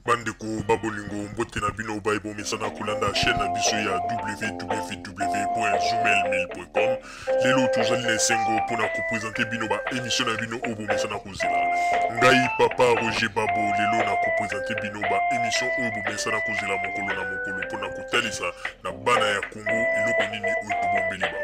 Bandeko ba bolingo, mbote na bino baye bomesana kolanda chaîne na biso ya www.zoomail1000.com. Lelo tozali na esengo mpona kopresente bino ba émission na bino oyo bomesana kozela. Ngai papa Roger Babo lelo na kopresente bino ba émission oyo bomesana kozela mokolo na mokolo mpona kotalisa na bana ya Congo eloko nini oyo tobombeli bango.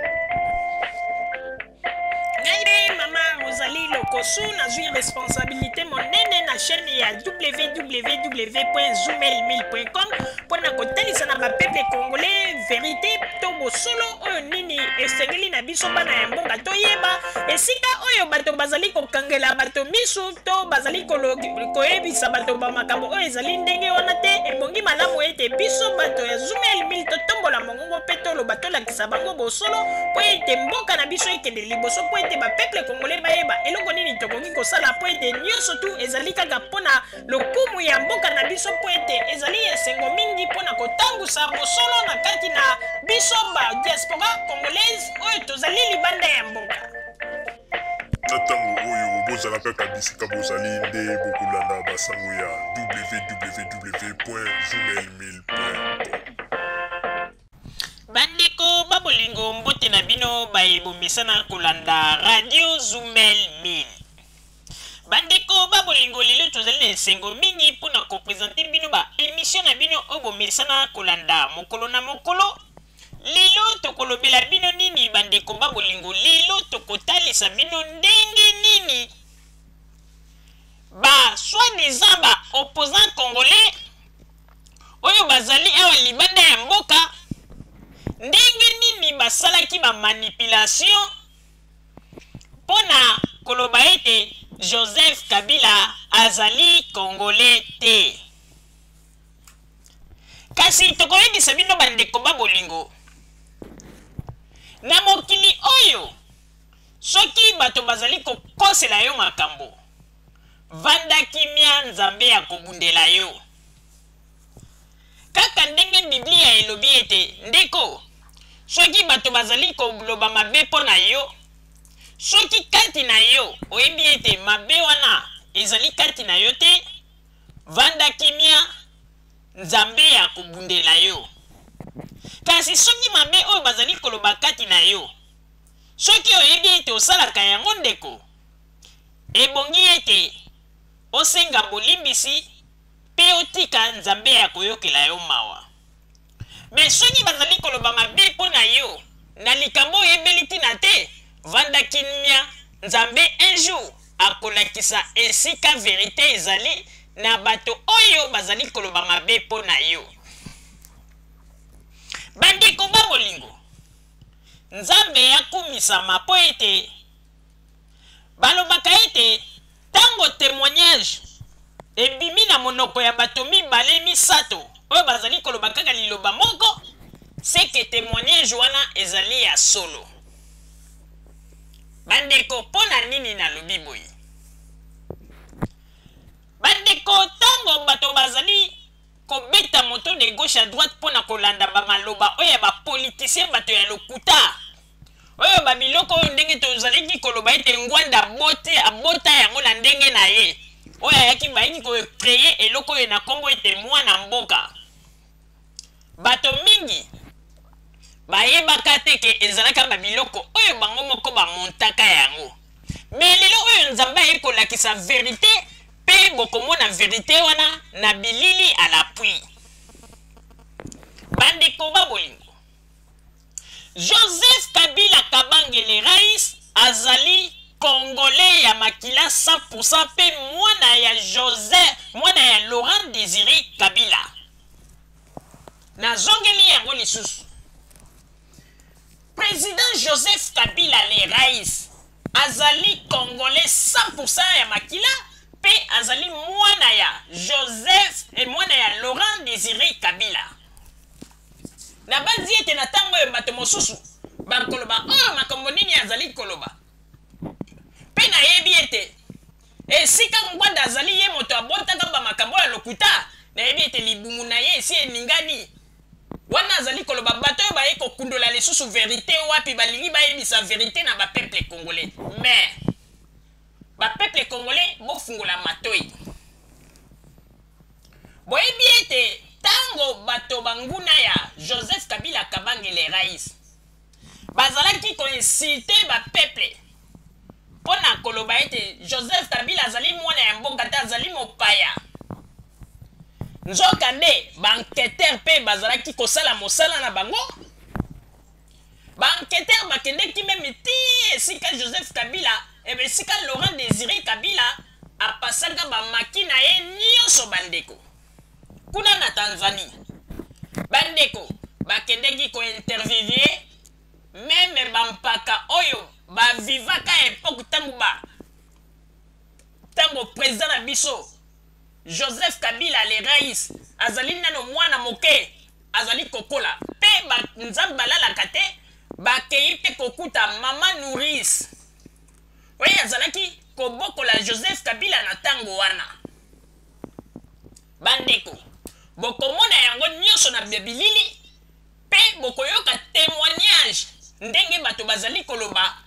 Ngai nde mama Rosalie Lokosu, nazwi responsabilité monene na chaîne ya www.zoomail1000.com mpo na kotalisa na bapeuple congolais verité to bosolo oyo nini esengeli na biso bana ya mboka toyeba esika oyo bato bazali kokangela bato misu to bazali koyebisa bato ba makambo oyo ezali ndenge wana te. Ebongi malamu ete biso bato ya Zoomail 1000 totombola mongongo mpe toloba, tolakisa bango bosolo mpo ete mboka na biso ekende liboso, mpo ete bapeuple congolais bayeba eloko nini tokoki kosala, mpo ete nyonso tu ezali kaka mpona lokumu ya mboka na biso, mpo ete ezali esengo mingi mpona kotambusa bosolo na kati na biso ba diaspora congolaise oyo tozali libanda ya mboka. Na ntango oyo bozala kaka bisika bozali nde bokolanda basango ya www.zoomail1000.com. Bandeko ba bolingo, mbote na bino baye bomesana kolanda radio Zumel 1000. Bandeko ba bolingo, lelo tozali na esengo mingi mpona kopresente bino ba emission na bino oyo bomesana kolanda mokolo na mokolo. Lelo tokolobela bino nini bandeko ba bolingo? Lelo tokotalisa bino ndenge nini ba soi-disant ba opposants congolais oyo bazali awa libanda ya mboka, ndenge nini basalaki ba manipulation mpo na koloba ete Joseph Kabila azali congolais te. Kasi tokoyebisa bino bandeko ba bolingo, na mokili oyo soki bato bazali kokosela yo makambo, vanda kimia, Nzambe akobundela yo. Kaka ndenge Biblia elobi ete, ndeko, soki bato bazali koloba mabe mpo na yo, soki kati na yo oyebi ete mabe wana ezali kati na yo te, vanda kimia, Nzambe akobundela yo. Kasi soki mabe oyo bazali koloba kati na yo, soki oyebi ete osalaka yango, ndeko, ebongi ete osenga bolimbisi mpe otika Nzambe akoyokela yo mawa. Me soki bazali koloba mabe mpo na yo na likambo oyebeli ntina te, vanda kimia, Nzambe un jour akolakisa esika verite ezali na bato oyo bazali koloba mabe mpo na yo. Bandeko ba bolingo, Nzambe akumisama mpo ete balobaka ete ntango témoignage ebimi na monoko ya bato mibale misato oyo bazali koloba kaka liloba moko, seke témoignage wana ezali ya solo. Bandeko, mpo na nini nalobi boye? Bandeko, ntango bato bazali kobeta moto de gauche à droite mpo na kolanda bamaloba oyo ya bapoliticien, bato ya lokuta oyo babiloko oyo ndenge tozalaki koloba ete Ngwanda abote abota yango na ndenge na ye, oyo ayaki bayaki kocreye eloko oyo na nkombo ete mwana mboka, bato mingi bayebaka te ke ezalaka babiloko oyo bango moko bamontaka yango. Me lelo oyo Nzambe aye kolakisa verite, mpe bokomona verite wana na bilili à l'appui. Bandeko ba bolingo, Joseph Kabila Kabange le Rais azali congolais ya makila 100% mpe mwana ya Joseph, mwana ya Laurent Désiré Kabila. Nazongeli yango lisusu. Président Joseph Kabila le Rais azali congolais 100% ya makila mpe azali mwana ya Joseph et mwana ya Laurent Désiré Kabila. Nabanzi ete na ntango oyo bato mosusu bakoloba oyo makambo nini azali koloba, mpe nayebi ete esika Ngbanda azali ye moto abotaka bamakambo ya lokuta, nayebi ete libumu na ye esi eningani wana azali koloba. Bato oyo baye kokundola lisusu verite wapi, balingi bayebisa verite na bapeuple congolais. Mais bapeuple congolais, bofungola matoi. Boyebi ete ntango bato banguna ya Joseph Kabila Kabange le Rais bazalaki koinsulte bapeuple mpo na koloba ete Joseph Kabila azali mwana ya mboka te, azali mopaya. Nzokande baenquêteur mpe bazalaki kosala mosala na bango. Baenquêteur bakendeki meme ti esika Joseph Kabila, esika Laurent Désiré Kabila apasaka bamaki na ye nyonso bandeko kuna na Tanzanie. Bandeko bakendeki kointerviewer meme bampaka oyo bavivaka epoque ntango ba ntango président na biso Joseph Kabila le Rais azali nano mwana moke, azali kokola mpe nzambe balalaka te. Bakei mpe kokuta mama nourrice oyo azalaki kobokola Joseph Kabila na ntango wana. Bandeko, bokomona yango nyonso na bilili mpe bokoyoka témoignage ndenge bato bazali koloba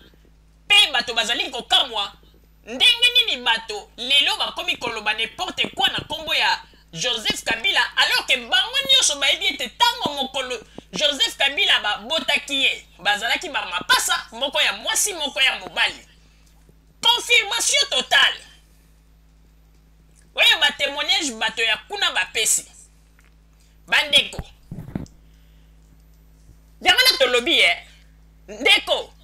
mpe bato bazali kokamwa ndenge nini bato lelo bakomi koloba n'importe quoi na nkombo ya Joseph Kabila, alors que bango nyonso bayebi ete ntango mokolo Joseph Kabila babotaki ye, bazalaki bamapasa, moko ya mwasi, moko ya mobali. Confirmation totale oyo batémoignage bato ya kuna bapesi. Bandeko, yango na tolobi ye, ndeko,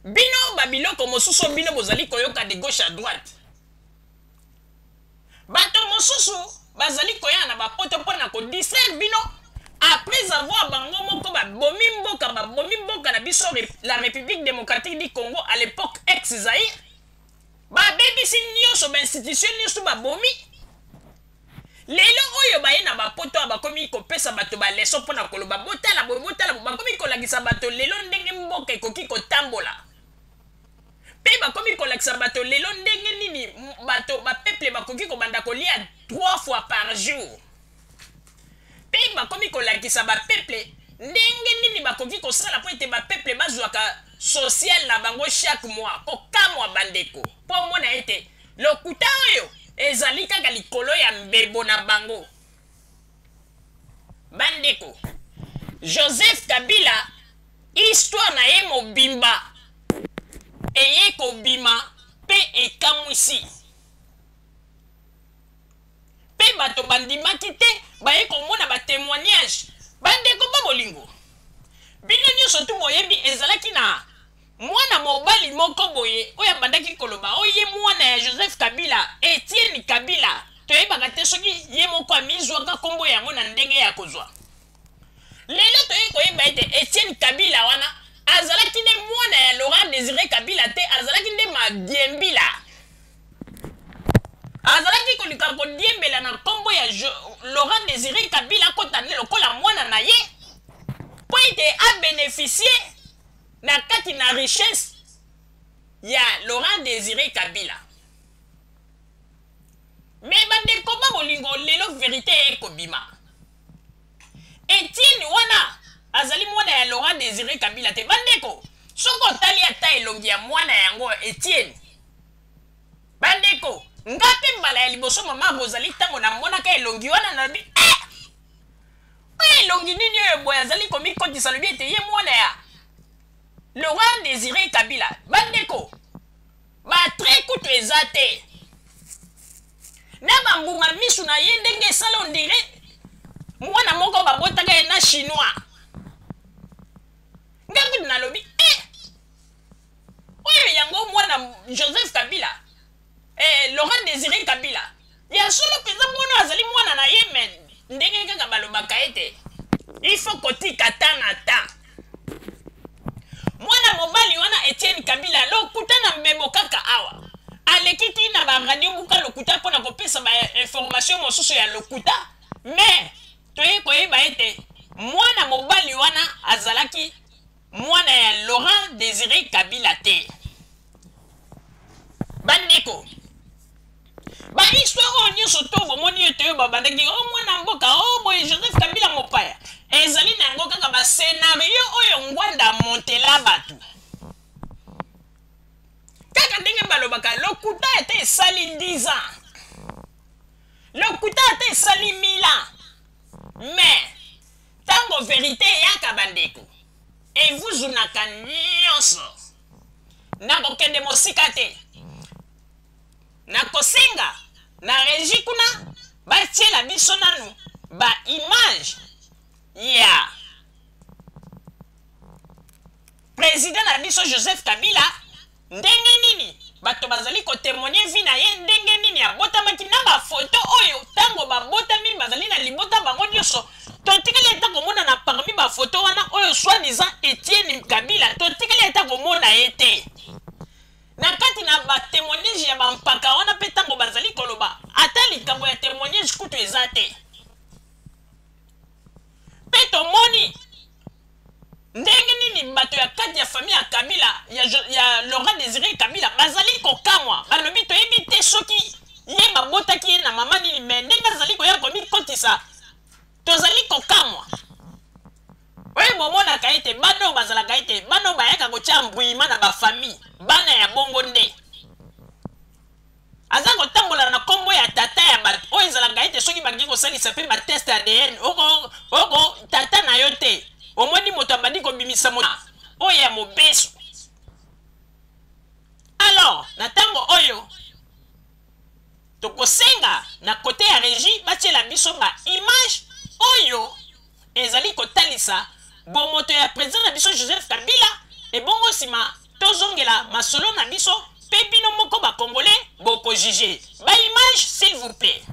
bino babiloko mosusu bino bozali koyoka de gauche à droite, bato mosusu bazali koya na bapoto mpo na kodistraire bino après avoir bango moko babomi mboka na biso, la République démocratique du Congo, à l'époque ex Zaïre. Babebisi nyonso, bainstitution nyonso babomi. Lelo oyo baye na bapoto oyo bakomi kopesa bato baleçon mpo na koloba botala boye, botala boye. Bakomi kolakisa bato lelo ndenge mboka ekoki kotambola, mpe bakomi kolakisa bato lelo ndenge nini bato bapeuple bakoki kobanda kolia trois fois par jour, mpe bakomi kolakisa bapeuple ndenge nini bakoki kosala mpo ete bapeuple bazwaka social na bango chaque mois. Kokamwa, bandeko, mpo omona ete lokuta oyo ezali kaka likolo ya mbebo na bango. Bandeko, Joseph Kabila, histoire na ye mobimba eye kobima mpe ekamwisi, mpe bato bandimaki te. Baye komona batémoignage. Bandeko ba bolingo, bino nyonso tu boyebi ezalaki na mwana mobali moko boye oyo abandaki koloba oyo ye mwana ya Joseph Kabila, Etienne Kabila. Toyebaka te soki ye moko amizwaka nkombo yango na ndenge ya kozwa. Lelo toyei koyeba ete Etienne Kabila wana azalaki nde mwana ya Laurent Désiré Kabila te, azalaki nde madiembila, azalaki kolika kodiembela na nkombo ya Laurent Désiré Kabila, akota nde lokola mwana na ye mpo ete abénéficie na kati na richesse ya Laurent Désiré Kabila. Mais bandeko ba bolingo, lelo vérité ekobima. Etienne wana azali mwana ya Laurent Désiré Kabila te. Bandeko, soki otali ata elongi ya mwana yango Etienne, bandeko, nga mpe mbala ya liboso, mama Rosalie, ntango namonaka elongi wana, nalobi: "Eh, oyo elongi nini oyo boye?" Azali komikotisa, alobi ete ye mwana ya Laurent Désiré Kabila. Bandeko, batraits kutu eza te na bambuma misu na ye ndenge esala, on dirait mwana moko babotaka ye na Chinois. Nga kutu nalobi: "Eh, oyo yango mwana Joseph Kabila, Laurent Désiré Kabila ya solo mpenza? Mwana azali mwana na ye?" Mais ndenge kaka balobaka ete il faut kotika ta na ta, mwana mobali wana Etienne Kabila, lokuta na mbebo kaka awa aleki ti na baradio buka lokuta mpona kopesa bainformation mosusu ya lokuta. Mais toye koyeba ete mwana mobali wana azalaki mwana ya Laurent Désiré Kabila te. Bandeko, bahistoire oyo nyonso to bomoni ete oyo babandaki o mwana mboka o boye Joseph Kabila mopaya, ezali na yango kaka bascénario oyo Ngwanda montela bato. Kaka ndenge balobaka, lokuta ete esali 10 ans, lokuta ata. Esali mila mais ntango verite eyaka, bandeko, evuzunaka nyonso. Nakokende mosika te, nakosenga na régie kuna batiela biso nanu baimage ya président na biso Joseph Kabila, ndenge nini bato bazali kotémoigner vie na ye, ndenge nini abotamaki, na bafoto oyo ntango babotami bazali na libota bango nyonso. Totikali ata komona na parmi bafoto wana oyo soi-disant Etienne Kabila, totikali ata komona ye te na kati na batémoignage ya bampaka wana. Mpe ntango bazali koloba, ata likambo ya témoignage kutu eza te. Mpe tomoni ndenge nini bato ya kati ya famille ya Kabila, ya Laurent Désiré Kabila, bazali kokamwa. Balobi toyebi te soki ye babotaki ye na mama nini, mais ndenge azali koya komikotisa, tozali kokamwa. Oyo bomonaka ete bana oyo bazalaka ete bana oyo bayaka kotia embrouillement na bafamille, bana ya bongo nde aza kotambola na nkombo ya tata ya bato oyo ezalaka ete soki balingi kosalisa mpe batest ADN, oko, oko tata na yo te. Omoni moto abandi kobimisa moto oyo ya mobesu. Alors na ntango oyo tokosenga na côté ya régie batiela biso baimage oyo ezali kotalisa bomoto ya président na biso Joseph Kabila. Ebongo nsima tozongela masolo na biso, mpe bino moko bacongolais bokojuger. Baimage, s'il vous plaît.